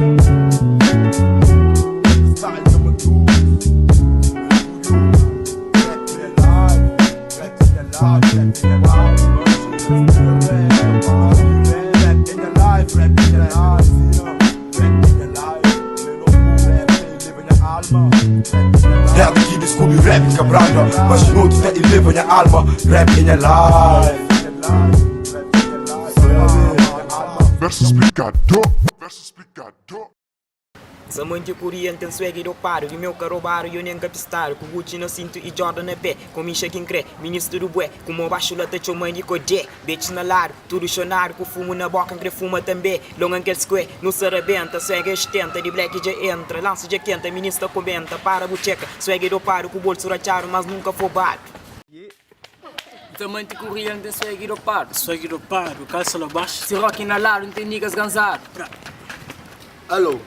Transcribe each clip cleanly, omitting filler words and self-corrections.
Rap ki diskubri rap ka branda Mas noti ta eleva nha alma Rap é nha life Verso splikadu Verso splikadu. Sa manti kuria N ten swag dopadu Di meu ka robadu yo nen ka pistadu Ku Gucci na sintu i Jordan na pé Komixa ki N kre, minis tudu bué Ku mo baxu la ta txoman di kodé Bitch na ladu, tudu xonadu Ku fumu na boka N kre fuma tanbe Longa-m kel square, nu sa rabenta Swag é ostenta, di black dja entra Lansa dja kenta, minis ta komenta Para bu txeka, swag dopadu Ku bolsu ratxadu, mas nunka fobadu. N ta manti ku real, N ten swag dopadu. Swag dopadu, kalsa la baxu. Si rock na ladu, N ten niggas gansadu. Alô,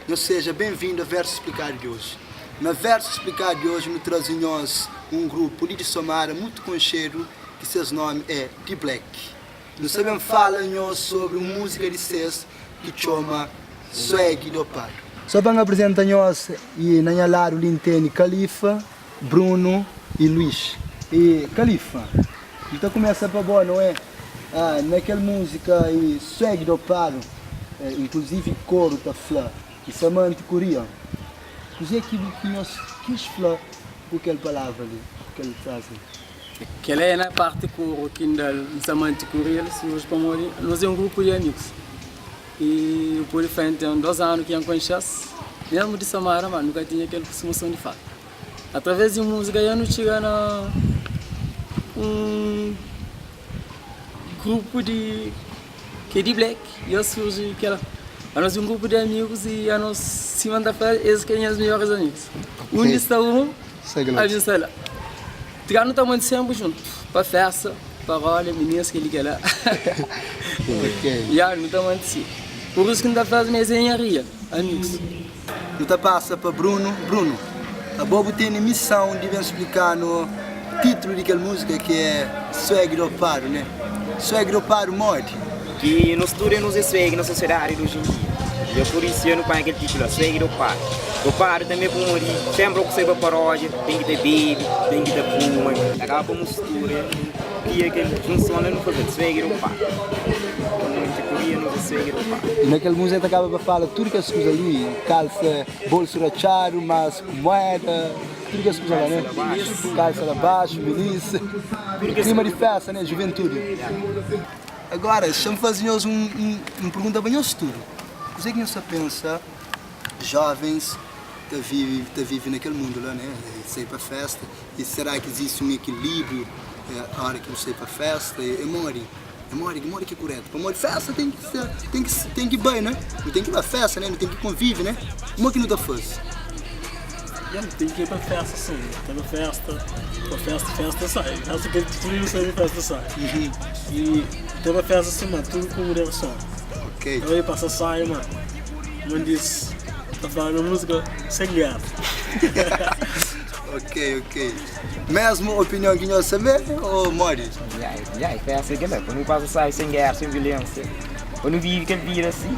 nhos seja ben-vindu a Versu Splikadu di oji. Na Versu Splikadu di oji nu traze nhos un grupu li di Somada mutu konxedu ki ses nomi é Di Black. Nu sta ben fala nhos sobri un múzika di ses ki txoma Swag Dopadu. Só pa N aprizenta nhos i na nha ladu li N tene Kalifa, Bruno i Luís. I Kalifa, nu ta kumesa pa bo, não é? Ah, na kel múzika i Swag Dopadu, inkluzivi koru ta fla i Samante Kuria. Kuzê ki ki nhos kis fla ku kel palavra li, ku kel frazi li? Kel é na parti koru ki N da-l N Samante Kuria li surji pamodi nos é un grupu di amigus i bu pode fla N ten dos anu ki N konxe-s, mesmu di Samara, ma nu ka tinha kel aproximason di fala. Através di múzika ya nu txiga na un grupu di ki é di black ya surji kela. Anos é un grupu di amigus i anos sima N ta fla es ki é nhas midjoris amigus. Undi sta un, ami sta la. Tika nu ta manti senpri juntu pa festa, pa rola, minis keli kela. Ya nu ta manti si. Pur isu ki N ta fla ma es é nha real amigus. Nu ta pasa pa Bruno. Bruno, abo bu tene misãu di ben splika-nu titlu di kel múzika ki é Swag Dopadu, né? Swag Dopadu modi? Ki nos tudu é nos é swag na sosiedadi di oji en dia. I é pur isu ki nu panha kel titlu la, Swag Dopadu. Dopadu tanbe pamodi senpri ku sai pa paródia ten ki ta bebe, ten ki ta fuma, ta kaba pa mustura, nu kria kel junson la nu faze-l Swag Dopadu. Pamodi kuria nos é swag dopadu. I na kel múzika ta kaba pa fala tudu kes kuza li, kalsa bolsu ratxadu, mas ku moeda, tudu kes kuza la, né? Kalsa la baxu, minis, klima di festa, né? Juventudi. Agora, xa-m faze nhos un, un, un pergunta pa nhos tudu. Kuzê ki nhos ta pensa jovens ta vive, ta vive na kel mundu la, né? Sai pa festa, i será ki izisti un ekilíbriu ora ki bu sai pa festa? É modi? É modi ki modi ki é kuretu? Pamodi festa ten ki ser, ten ki ten ki bai, né? Nu ten ki bai festa, né? Nu ten ki konvive, né? Kuma ki nu ta faze? Ya, nu ten ki bai pa festa sim, ten pa festa, pa festa, festa sai, festa ki tudu nu sabe festa sai. I ten pa festa sim, ma tudu ku moderason. Ok. Eu ia passa sai, ma man diz, ta fala na música sem guerra. Ok, ok. Mesmu opinion ki nhos tanbe ô modi? Ya, ya, festa é kel-la, pa nu pasa sábi, sen géra, sen violénsia, pa nu vive kel vida asi,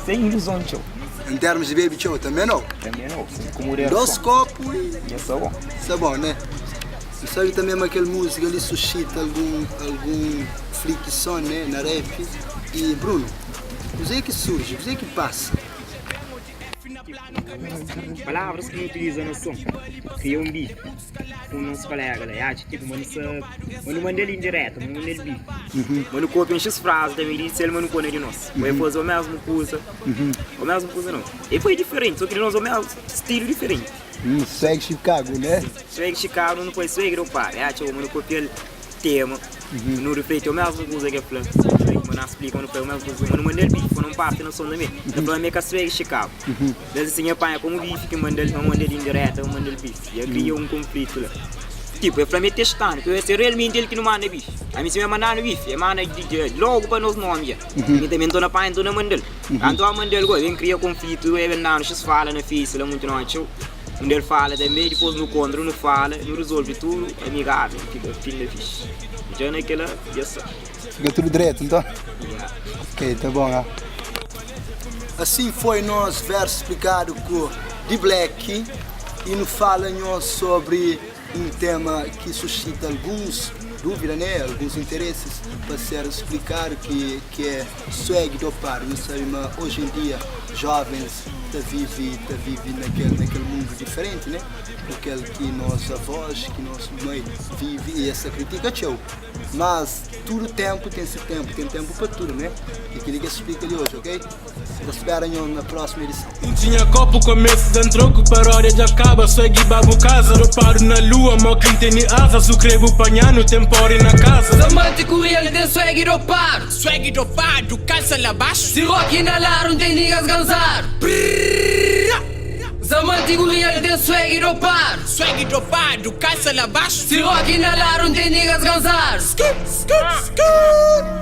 sen iluzon txeu. En termus di bebe txeu, tanbe nau? Tanbe nau, ku moderason. Dos kopu i. Dja sta bon. Sta bon, né? Nu sabe tanbe ma kel múzika li susita algun, algun frikison, né, na rap. I Bruno, kuzê ki surji, kuzê ki pasa? Palavras ki nu utiliza na son kria un bife ku nos kolega la. E atxa tipo ma nu sa ma nu manda-l indireta, ma nu manda-l bife. Ma nu kopia un xis frazi tambi di sel ma nu poi na di nos. Ma e faze o mesmu kuza, o mesmu kuza nau. E foi diferenti, so ki di nos o mesmu stilu diferenti. Swag Chicago, né? Swag Chicago nu poi swag do par. E atxa ma nu kopia-l tema, nu rifleti o mesmu kuza ki el fla, ma na splika ma nu fla o mesmu kuza, ma nu manda-l bife pa nu parti na son tanbe, el fla ma mi é ka swag Chicago, des si nha panha komu bife ki manda-l, ma manda-l indireta, ma manda-l bife, ya kria un konflitu la, tipu el fla mi é testanu, ki se realmenti el ki nu manda bife, ami si mi mandanu bife, el manda logu pa nos nomi dja, mi tanbe nton na panha nton na manda-l, kantu a manda-l go, ben kria konflitu, el ben danu xis fala na face la munti noti txeu. Undi el fala tanbe, dipôs nu kontra, nu fala, nu rizolve tudu amigável, fika fin da fixi. Dja na kela, dja sta. Fika tudu dretu nton? Ya. Ok, ta bon, ah. Assim foi nós verso explicado com D Black e nos fala nós sobre um tema que suscita alguns dúvidas, né? Alguns interesses para ser explicado que que é swag dopado. Não sabe, mas hoje em dia jovens tá vive tá vive naquele naquele mundo diferente, né? Aquele que nós avós, que nosso mãe vive e essa crítica tchau. Mas tudo tempo tem seu tempo, tem tempo para tudo, né? E aquilo que explica ali hoje, ok? Te espero na próxima edição. Não tinha copo, começo de troco, paródia já acaba, swag babu casa. Dropado na lua, mó quem tem asas, o crevo panhano, tempore na casa. Zamante correio tem swag dopado. Swag dopado, calça lá abaixo. Se rock na lar, não tem niggas gansar. Zamante correio tem swag dopado. Swag dopado, calça lá abaixo. Se rock na lar, não tem niggas gansar. Scoop, scoop, scoop.